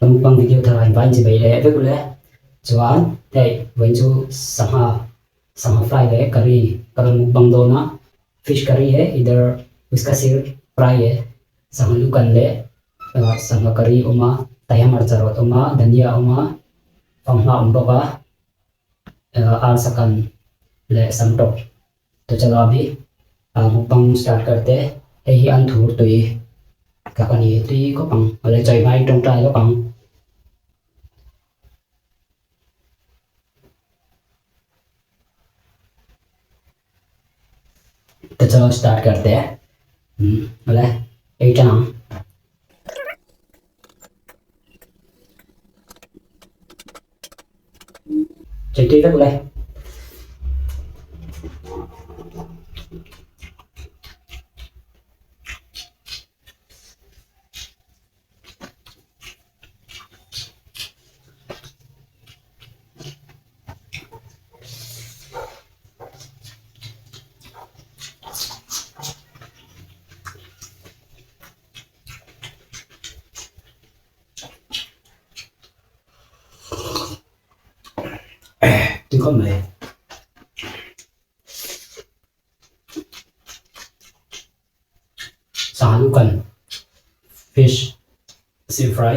Ka mukbang video thar ah in vai in chi bei leh vek ule. Chuan hei vawiin chu sangha sangha fry leh curry ka rawn mukbang dawn a, fish curry he either uska sir fry he sangha lu kan leh sangha curry a awm a, tahiam hmarcha rawt a awm a, dhania a awm a, fanghma a awm bawk a, arsa kan leh samtawk. To chalo abhi mukbang start karte hei hi an thur tui tak a ni tui khawp ang awle chawi hmain tawngtai lawk ang. To chalo start karte awle ei tan ang. Chawi tui vek ule. Tui khawp mai. Sangha lu kan fish stir fry.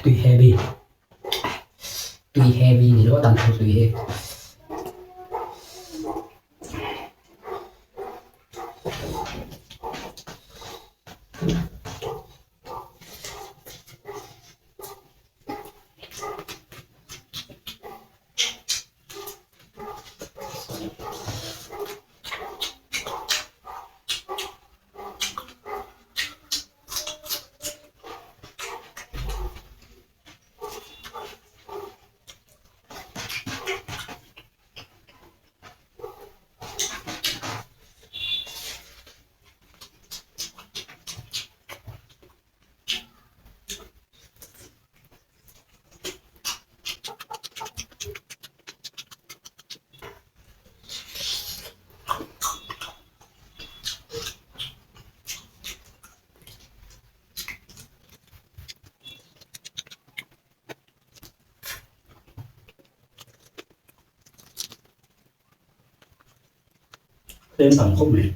Tui heavy tui heavy ni lo tan thui tui hi. Tlem tam khawp mai.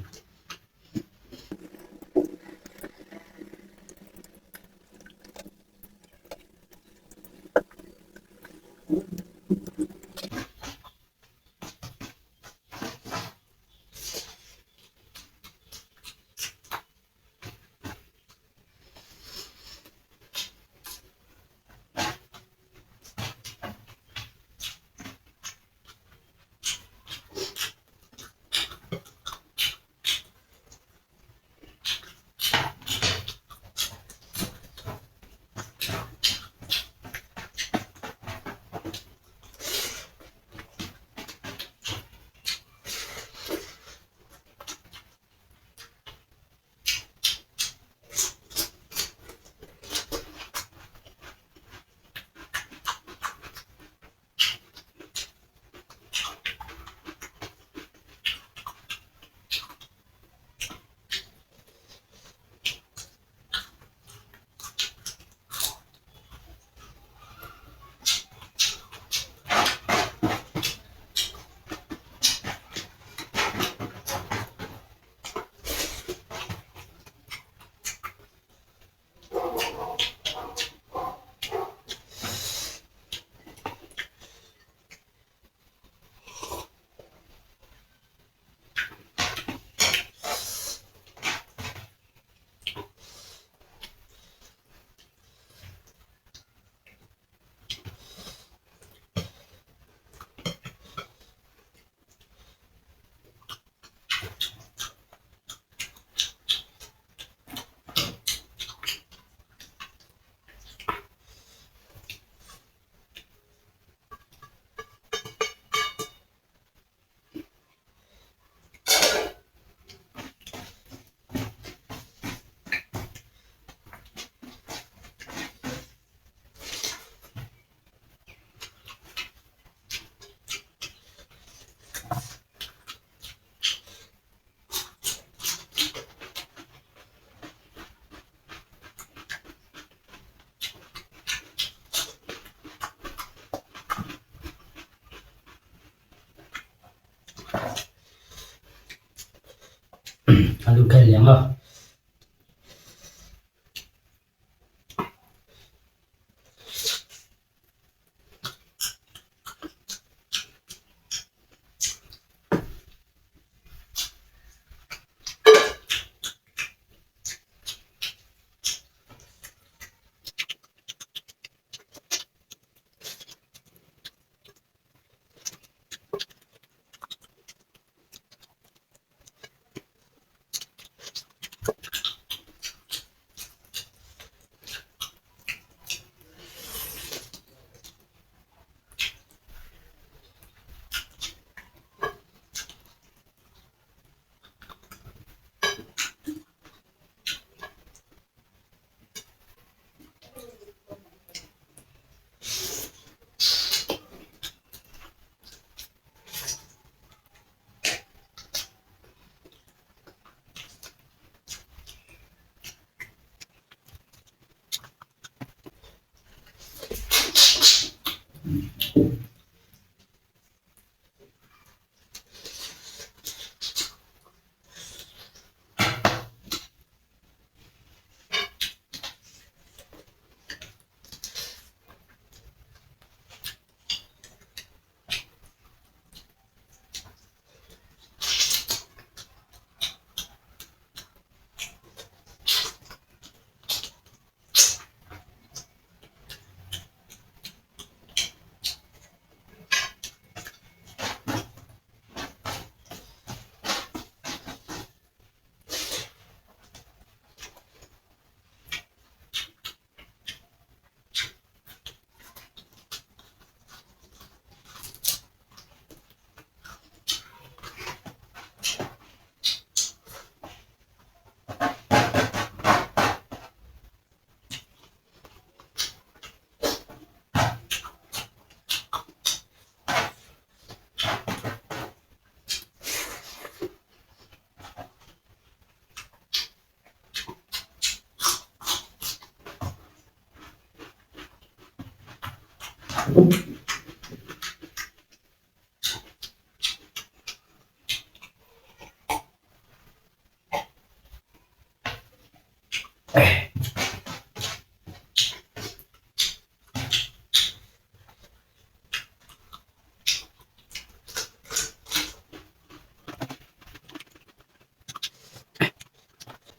Alu khel liang a.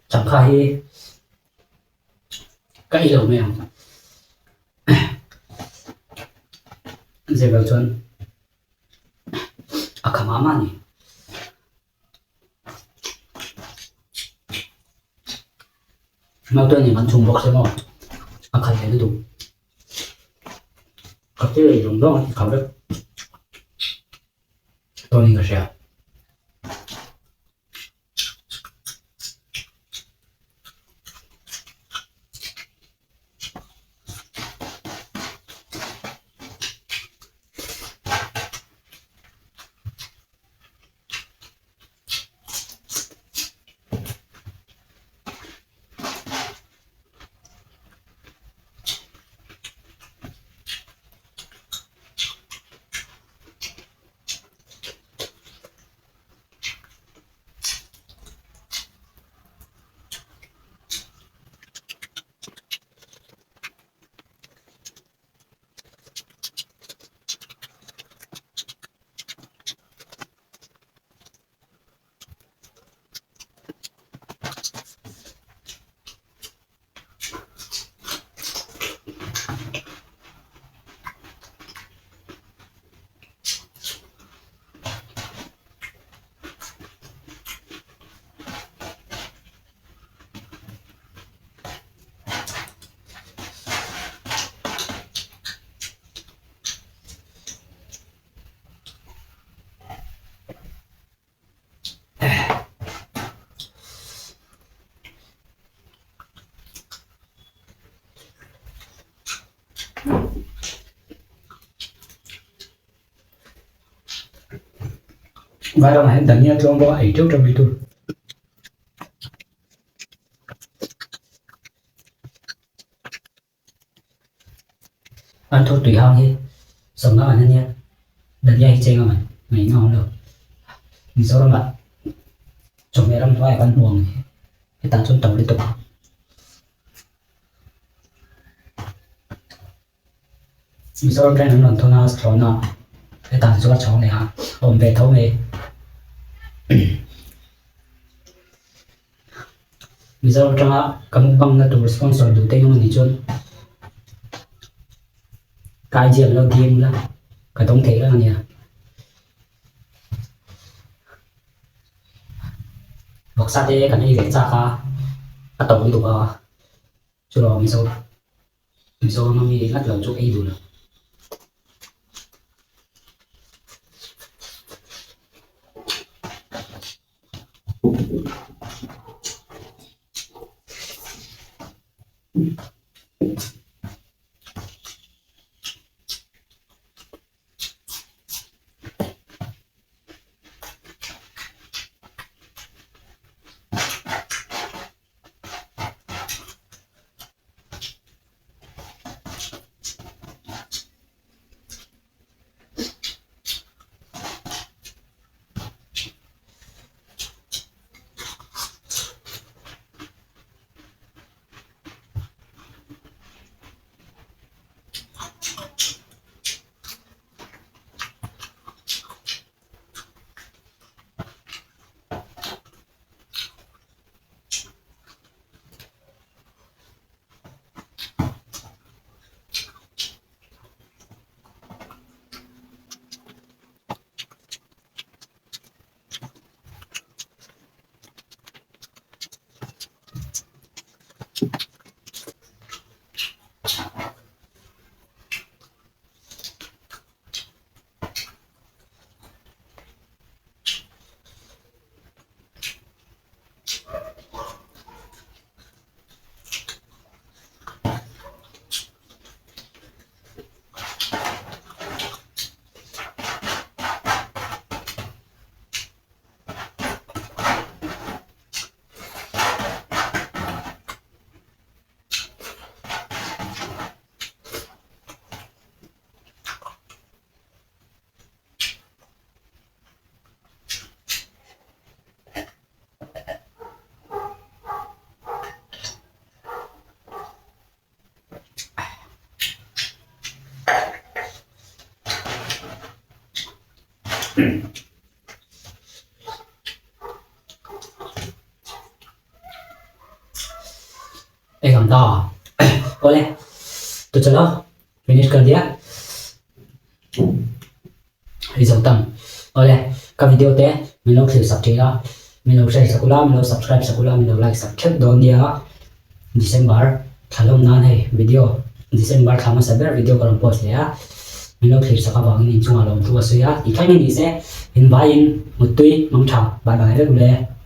Changkha hi ka ei lo mai ang zir lo chuan a kha mah mah a ni. Naute nen an chhung bawk se maw a khat leh lutuk ka thil ei zawng zawng a ti kha vek tawnin ka hria. Vai ramah hian dhania tlawm bawk a ei teuh teuh mai tur. An thur tui hang hi sawmna man a nia, Dania hi cheng a man ngaihna a awm lo. Mizoramah chawhmeh ram hnuaiah kan hmu ang hi hetah chuan to lutuk a. Mizoram train an rawn thawn a thlawhna hetah an zuar chhawng leh a, a awm ve tho mai. Mizoram atanga ka mukbang na tur sponsor duh te emaw ni chuan ka IG an lo DM la ka dawng thei reng a nia. Vawksa te kan ei ve chak a, a to lutuk a, chulawm Mizo Mizoram ami ngat lo chu ei duh lo. Ek ang ta awle to chalo finish kar diya hei zo tam awle ka video te min lo thlir sak thin a min lo share sak ula min lo subscribe sak ula min lo like sak theuh dawn nia December thla lawm nan hei video December thla hmasa ber video ka rawn post leh a min lo thlir sak avangin inchungah lawmthu a sawi a tih thleng hi ni se in vaiin muttui mangtha bye bye vek ule.